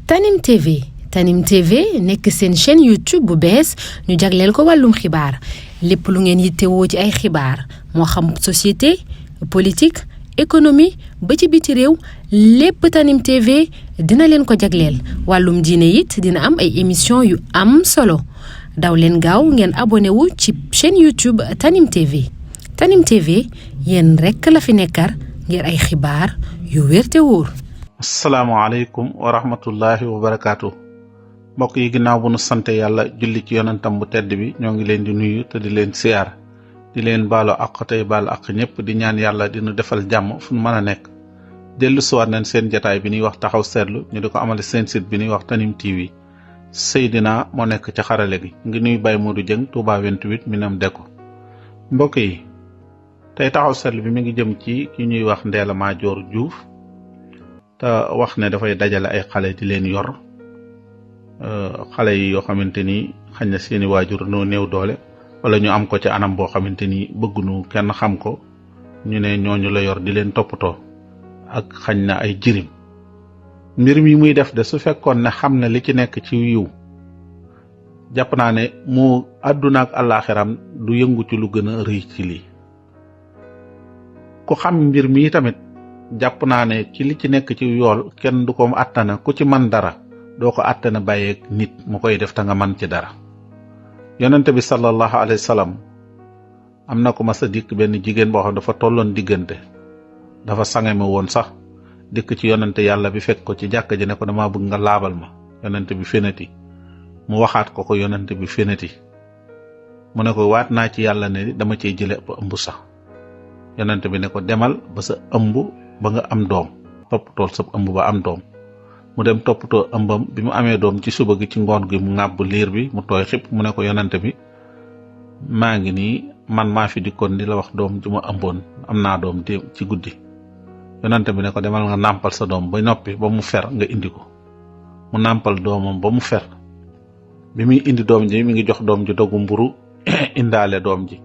Tanim TV Tanim TV nekk seen chaîne YouTube bu bees ñu jagleel ko wàllum xibaar lépp lu ngeen yittewoo ci ay xibaar moo xam société politique économie ba ci biti réew lépp Tanim TV dina leen ko jagleel wàllum diine it dina am ay émission yu am solo daw leen gaaw ngeen abonné wu ci chaîne YouTube Tanim TV Tanim TV yéen rekk la fi nekkar ngir ay xibaar yu wér te wóor. asalaamaaleykum wa rahmatullahi wa barakaatu mbokk yi ginnaaw bu nu sante yàlla julli ci yonentam bu tedd bi ñoo ngi leen di nuyu te di leen siyaar di leen baalo ak tey baal ak ñëpp di ñaan yàlla dinu defal jàmm fu nu mën a nekk dellu siwaat nañ seen jataay bi ñuy wax taxaw seetlu ñu di ko amale seen site bi ñuy wax Tanim TV Seydina moo nekk ci xarale gi ngi nuy Baye Modou Dieng Touba 28 Minam Deko mbokk yi tey taxaw seetlu bi mi ngi jëm ci ki ñuy wax Ndella Madior Diouf te wax ne dafay dajale ay xale di leen yor xale yi yoo xamante ni xañ na seeni waajur noo néew doole wala ñu am ko ci anam boo xamante ni bëggunu kenn xam ko ñu ne ñooñu la yor di leen toppatoo ak xañ na ay jirim mbir mi muy def de su fekkoon ne xam na li ci nekk ci yiw jàpp naa ne mu àdduna ak àllaaxiram du yëngu ci lu gën a rëy ci lii ku xam mbir mi tamit jàpp naa ne ci li ci nekk ci yool kenn du ko àttana ku ci man dara doo ko àttana bàyyeeg nit mu koy def ta nga man ci dara yonente bi sallallahu alayhi wa sallam am na ko mas a dikk benn jigéen boo xam dafa tolloon diggante dafa sangeme woon sax dikk ci yonente yàlla bi fekk ko ci jàkka ji ne ko dama bëgg nga laabal ma yonente bi fenati mu waxaat ko yonente bi fenati mu ne ko waat naa ci yàlla ne dama cey jële ëmb sax yonente bi ne ko demal ba sa ëmb ba nga am doom toppatool sa ëmb ba am doom mu dem toppatoo ëmbam bi mu amee doom ci suba gi ci ngoon gi mu ŋàbb liir bi mu tooy xib mu ne ko yonante bi maa ngi nii man maa fi dikkoon di la wax doom ju ma ëmboon am naa doom ci guddi yonante bi ne ko demal nga nàmpal sa doom ba noppi ba mu fer nga indi ko mu nàmpal doomam ba mu fer bi muy indi doom ji mi ngi jox doom ji dogu mburu indaale doom ji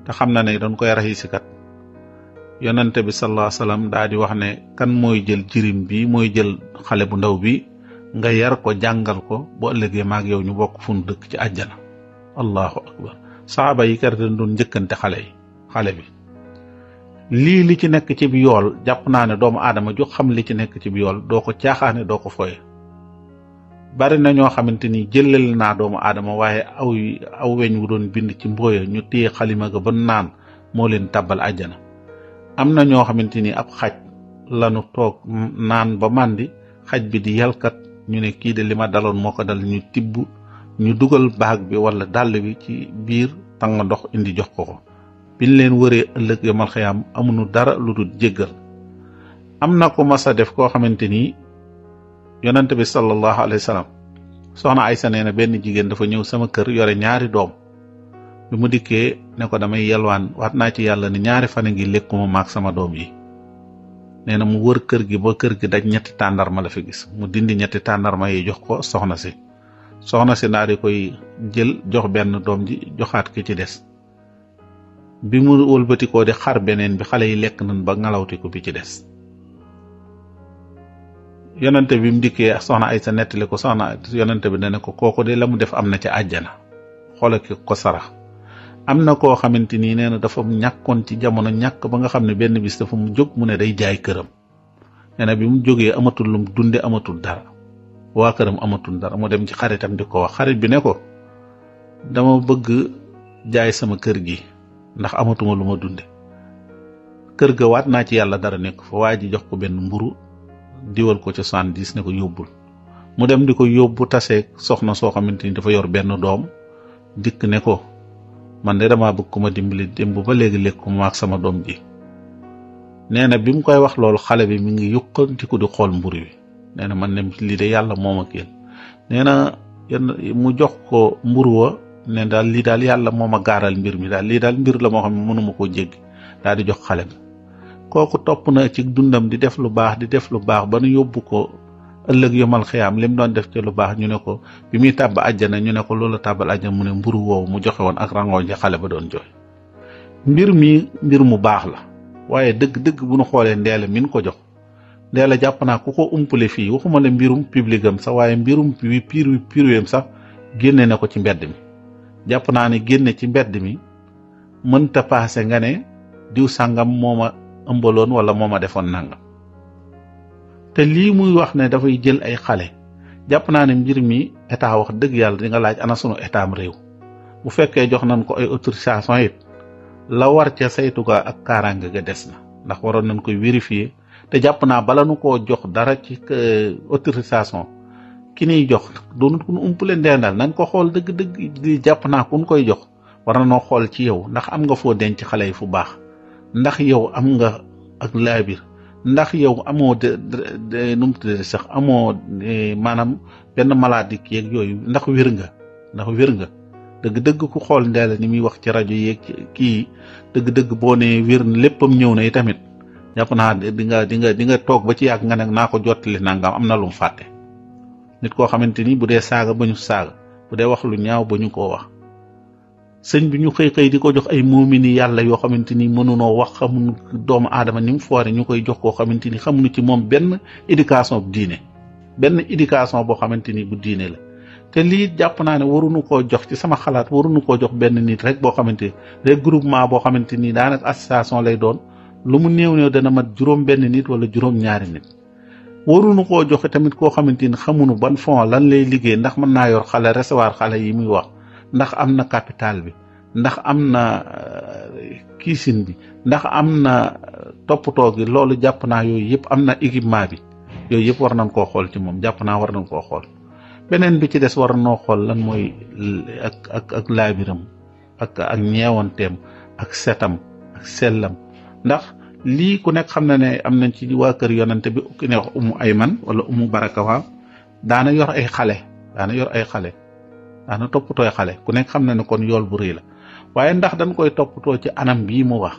te xam na ne doon koy raxisikat yonante bi sallallahu alayhi wasallam daa di wax ne kan mooy jël jirim bi mooy jël xale bu ndaw bi nga yar ko jàngal ko bu ëllëgee maag yow ñu bokk fu nu dëkk ci àjjana allahu akbar saxaaba yi kat dañ doon njëkkante xale bi lii li ci nekk ci bi yool jàpp naa ne doomu aadama ju xam li ci nekk ci bi yool doo ko caaxaane doo ko foye bari na ñoo xamante ni jëlal naa doomu aadama waaye aw weñ wu doon bind ci mbooya ñu téye xalima ga ba naan moo leen tàbbal àjjana am na ñoo xamante ni ab xaj lanu toog naan ba màndi xaj bi di yalkat ñu ne kii de li ma daloon moo ko dal ñu tibb ñu dugal baag bi wala dàll bi ci biir tàng ndox indi jox ko biñ leen wëree ëllëg yomal xiyaam amuñu dara lu dul jéggal am na ko mas a def koo xamante ni yonante bi sallallahu alayhi wa sallam soxna Aysa nee na benn jigéen dafa ñëw sama kër yore ñaari doom bi mu dikkee ne ko damay yelwaan waat naa ci yàlla ne ñaari fan ngi lekkuma maak sama doom yi nee na mu wër kër gi ba kër gi daj ñetti tàndarma la fi gis mu dindi ñetti tàndarma yi jox ko soxna si naa di koy jël jox benn doom ji joxaat ki ci des bi mu wëlbatikoo di xar beneen bi xale yi lekk nañ ba ngalawtiku bi ci des yonente bi mu dikkee soxna Aysa nettali ko yonente bi dana ko kooku de la mu def am na ca àjjana xoola ki ko sarax am na koo xamante ni nee na dafa ñàkkoon ci jamono ñàkk ba nga xam ne benn bis dafa mu jóg mu ne day jaay këram nee na bi mu jógee amatul lum dunde amatul dara waa këram amatul dara mu dem ci xaritam di ko wax xarit bi ne ko dama bëgg jaay sama kër gi ndax amatuma lu ma dunde kër ga waat naa ci yàlla dara nekk fa waa ji jox ko benn mburu diwal ko ca 70 ne ko yóbbul mu dem di ko yóbbu taseeg soxna soo xamante ni dafa yor benn doom dikk ne ko man de dama bëgg ku ma dimbali démb ba léegi lekkuma ak sama doom ji nee na bi mu koy wax loolu xale bi mi ngi yukkantiku di xool mburu wi nee na man ne lii de yàlla moom ak yéen nee na mu jox ko mburu wa ne daal lii daal yàlla moom a gaaral mbir mi daal lii daal mbir la moo xam ne mënuma koo jéggi daal di jox xale bi kooku topp na ci dundam di def lu baax ba nu yóbbu ko ëllëg yomal xiyaam lim doon def ci lu baax ñu ne ko bi muy tàbb àjjana ñu ne ko loolu tàbbal àjjana mu ne mburu woowu mu joxe woon ak rangooñ ja xale ba doon joxe mbir mu baax la waaye dëgg-dëgg bu nu xoolee Ndella min ko jox Ndella jàpp naa ku ko umpale fii waxuma la mbirum publicam sax waaye mbirum privéem sax génne na ko ci mbedd mi. jàpp naa ne génne ci mbedd mi mënta paase nga ne diw sàngam moo ma ëmbaloon wala moo ma defoon nangam te lii muy wax ne dafay jël ay xale jàpp naa ne mbir mi état wax dëgg yàlla di nga laaj ana sunu état am réew bu fekkee jox nañ ko ay autorisation it la war ca saytu ga ak kaaraange ga des na ndax waroon nañ koy vérifier te jàpp naa bala nu koo jox dara ci autorisation ki niy jox doonut ku nu umpale ndendal nañ ko xool dëgg-dëgg di jàpp naa ku nu koy jox war na noo xool ci yow ndax am nga foo denc xale yi fu baax ndax yow am nga ak laabir ndax yow amoo de nu mu tuddee sax amoo maanaam benn maladie kii ak yooyu ndax wér nga dëgg-dëgg ku xool Ndella ni muy wax ci rajo yeeg kii dëgg-dëgg boo ne wér na léppam ñëw na tamit jàpp naa di nga toog ba ci yàgg nga ne naa ko jottali nangam am na lu mu fàtte. nit koo xamante ni bu dee saaga ba ñu saaga bu dee wax lu ñaaw ba ñu koo wax sëñ bi ñu xëy di ko jox ay moomini yàlla yoo xamante ni mënunoo wax xamuñu doomu aadama ni mu foore ñu koy jox koo xamante ni xamuñu ci moom benn éducation bu diine boo xamante ni bu diine la. te lii jàpp naa ne waruñu koo jox ci sama xalaat waruñu koo jox benn nit rek boo xamante rek groupement boo xamante ni daanaka association lay doon lu mu néew dana mat juróom benn nit wala juróom ñaari nit. waruñu koo joxe tamit koo xamante ni xamuñu ban fond lan lay liggéey ndax mën naa yor xale recevoir xale yi muy wax ndax am na capital bi ndax am na kiisin bi ndax am na toppatoo gi loolu jàpp naa yooyu yëpp am na équipement bi yooyu yëpp war nañ koo xool ci moom jàpp naa war nañ koo xool. beneen bi ci des war noo xool lan mooy ak laabiram ak ñeewanteem ak setam ak sellam ndax lii ku nekk xam na ne am nañ ci waa kër yonante bi ki ne wax umu ayman wala umu baraka waaw daana yor ay xale daana toppatooy xale ku nekk xam na ne kon yool bu rëy la waaye ndax dañ koy toppatoo ci anam bii mu wax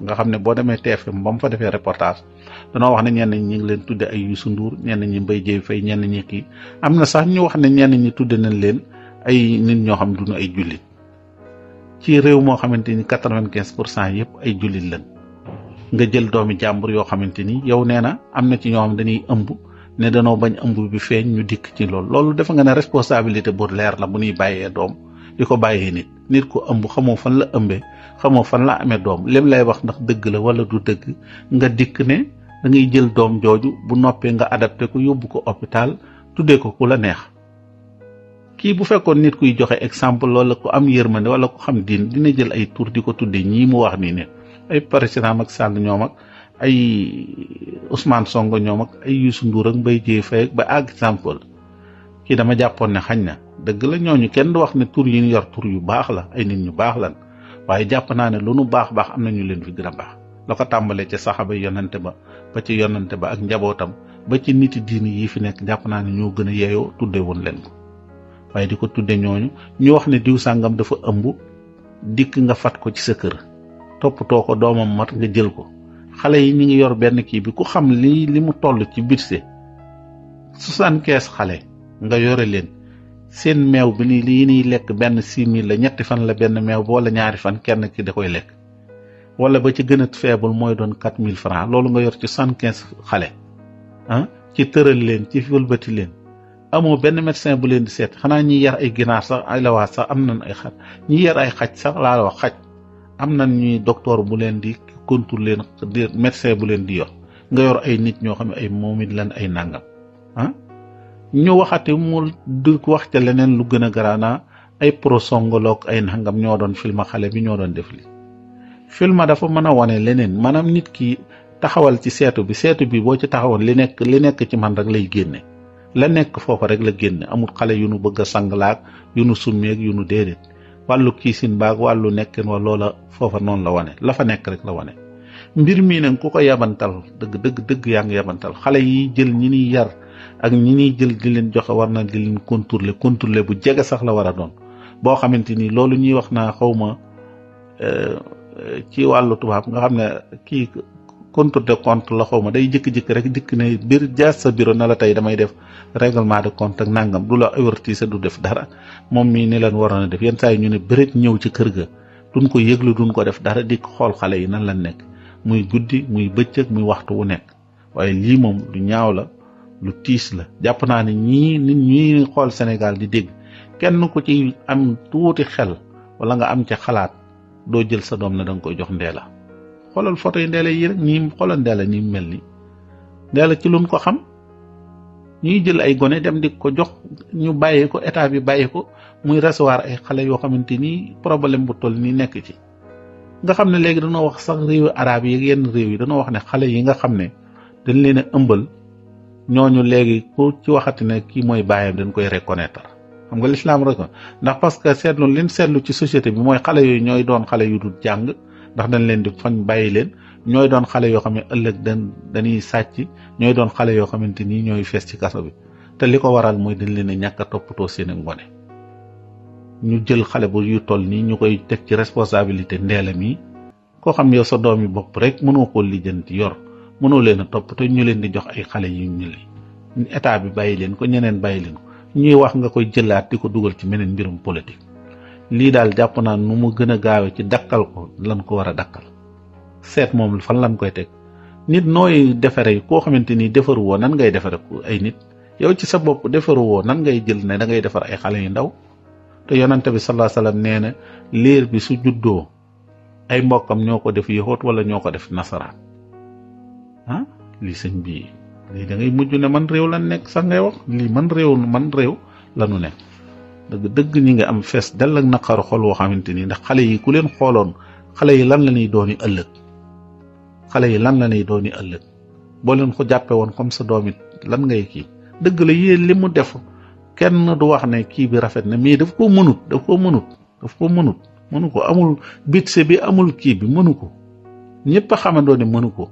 nga xam ne boo demee TFM ba mu fa defee reportage danoo wax ne ñenn ñi ngi leen tudde ay Youssou Ndour ñenn ñi Mbaye Dièye Faye ñenn ñi kii am na sax ñu wax ne ñenn ñi tudde nañ leen ay nit ñoo xam duñu ay jullit ci réew moo xamante ni 95% yëpp ay jullit lañ nga jël doomi jàmbur yoo xamante ni yow nee na am na ci ñoo xam dañuy ëmb ne danoo bañ ëmb bi feeñ ñu dikk ci loolu dafa nga ne responsabilité bu leer la bu ñuy bàyyee doom di ko bàyyee nit ko ëmb xamoo fan la ëmbee xamoo fan la amee doom lim lay wax ndax dëgg la wala du dëgg nga dikk ne da ngay jël doom jooju bu noppee nga adapté ko yóbbu ko hôpital tuddee ko ku la neex kii bu fekkoon nit kuy joxe exemple wala ku am yërmande wala ku xam diin dina jël ay tur di ko tuddee ñii mu wax nii ne ay président Macky Sall ñoom ak ay Ousmane Sonko ñoom ak ay Youssou Ndour ak Mbaye Dièye Faye ak ba exemple kii dama jàppoon ne xañ na dëgg la ñooñu kenn du wax ne tur yi ñu yor tur yu baax la ay nit ñu baax lan waaye jàpp naa ne lu nu baax am na ñu leen fi gën a baax la ko tàmbalee ca saxaba yonante ba ci yonante ba ak njabootam ba ci niti diini yi fi nekk jàpp naa ne ñoo gën a yeeyoo tudde woon leen ko waaye di ko tudde ñooñu ñu wax ne diw sàngam dafa ëmb dikk nga fat ko ci sa kër toppatoo ko doomam mat nga jël ko xale yi ñi ngi yor benn kii bi ku xam li mu toll ci budget 75 xale nga yore leen seen meew bi ni lii niy lekk benn 6000 la ñetti fan la benn meew ba wala ñaari fan kenn ki da koy lekk wala ba ci gën a faible mooy doon 4000 francs loolu nga yor ci 75 xale ci tëral leen ci wëlbati leen amoo benn médecin bu leen di seet xanaa ñi yar ay ginaar sax ay lawaat sax am nañ ay xaj ñi yar ay xaj sax laa la wax xaj am nañ ñuy docteur bu leen di contrôler leen di médecin bu leen di yor nga yor ay nit ñoo xam ne ay moom it lan ay nangam ñu waxati mu du wax ca leneen lu gën a garaana ay prosongologue ay nangam ñoo doon filma xale bi ñoo doon def li filma dafa mën a wane leneen maanaam nit ki taxawal ci seetu bi boo ci taxawoon li nekk ci man rek lay génne la nekk foofa rek la génne amul xale yu nu bëgg a sanglaak yu nu summeeg yu nu déedéet wàllu kiisin baag wàllu nekkin wa loola foofa noonu la wane la fa nekk rek la wane mbir mii nag ku ko yabantal dëgg yaa ngi yabantal xale yi jël ñi niy yar ak ñi niy jël di leen joxe war na di leen contrôler bu jege sax la war a doon boo xamante ni loolu ñuy wax naa xawma ci wàllu tubaab nga xam ne kii contrôle de compte la xawma day jëkk-jëkk rek dikk ne biir jaas sa bureau na la tey damay def règlement de compte ak nangam du la avertir du def dara moom mii ni leen waroon a def yenn saa yi ñu ne bëreet ñëw ci kër ga duñ ko yëglu duñ ko def dara di xool xale yi nan la nekk muy guddi muy bëccëg muy waxtu wu nekk waaye lii moom lu ñaaw la lu tiis la. jàpp naa ne nit ñi xool Sénégal di dégg kenn ku ci am tuuti xel wala nga am ca xalaat doo jël sa doom ne da nga koy jox Ndella. xoolal photo yi Ndella yi rek ñi xoolal Ndella ñi mel ni Ndella ci luñ ko xam ñuy jël ay gone dem di ko jox ñu bàyyee ko état bi bàyyee ko muy recevoir ay xale yoo xamante ni problème bu toll nii nekk ci. nga xam ne léegi dañoo wax sax réewu arab yi yenn réew yi dañoo wax ne xale yi nga xam ne dañ leen a ëmbal ñooñu léegi ku ci waxati ne kii mooy baayam dañ koy reconnaître. xam nga l'islam rek ndax parce que seetlu leen seetlu ci société bi mooy xale yooyu ñooy doon xale yu dul jàng ndax dañ leen di fañ bàyyi leen ñooy doon xale yoo xam ne ëllëg dañuy sàcc ñooy doon xale yoo xamante ni ñooy fees ci kaso bi te li ko waral mooy dañ leen a ñàkk a toppatoo seen ngone. ñu jël xale bu yu toll nii ñu koy teg ci responsabilité Ndella mi koo xam yow sa doom yi bopp rek mënoo koo lijjanti yor mënoo leen a toppatoo ñu leen di jox ay xale yu ñu état bi bàyyi leen ko ñeneen bàyyi leen ko ñuy wax nga koy jëlaat di ko dugal ci meneen mbirum politique. lii daal jàpp naa nu mu gën a gaawe ci dakkal ko lan ko war a dakkal seet moom fan lan koy teg nit nooy defare koo xamante ni defaru woo nan ngay defare ay nit yow ci sa bopp defaru woo nan ngay jël ne da ngay defar ay xale yu ndaw. te yonante bi sallallahu alayhi wasallam nee na liir bi su juddoo ay mbokkam ñoo ko def yahuud wala ñoo ko def nasaraan lii sëñ bi lii da ngay mujj ne man réew lan nekk sax ngay wax lii man réew lanu nekk dëgg ñi nga am fees dell ak naqaru xol woo xamante ni ndax xale yi ku leen xooloon xale yi lan la ñuy dooni ëllëg boo leen ko jàppe woon comme sa doom it lan ngay kii dëgg la yéen li mu def kenn du wax ne kii bi rafet na mais daf ko mënut mënu ko amul bitse bi amul kii bi mënu ko ñëpp a xamandoo ne mënu ko.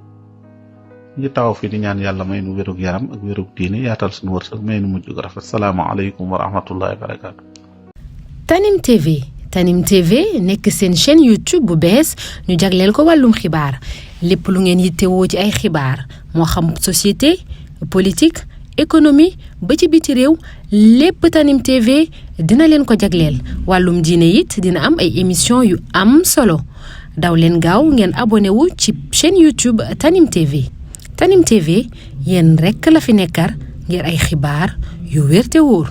ñu taxaw fi di ñaan yàlla may nu wérug yaram ak wérug diine yaatal suñu wërsëg may nu mujj gu rafet salaamaaleykum wa rahmatullahi wa barakaatu. Tanim TV nekk seen chaîne YouTube bu bees ñu jagleel ko wàllum xibaar lépp lu ngeen yittewoo ci ay xibaar moo xam société politique économie ba ci biti réew lépp Tanim TV dina leen ko jagleel wàllum diine it dina am ay émission yu am solo daw leen gaaw ngeen abonné wu ci chaîne YouTube Tanim TV. Tanim TV yéen rekk la fi nekkar ngir ay xibaar yu wér te wóor.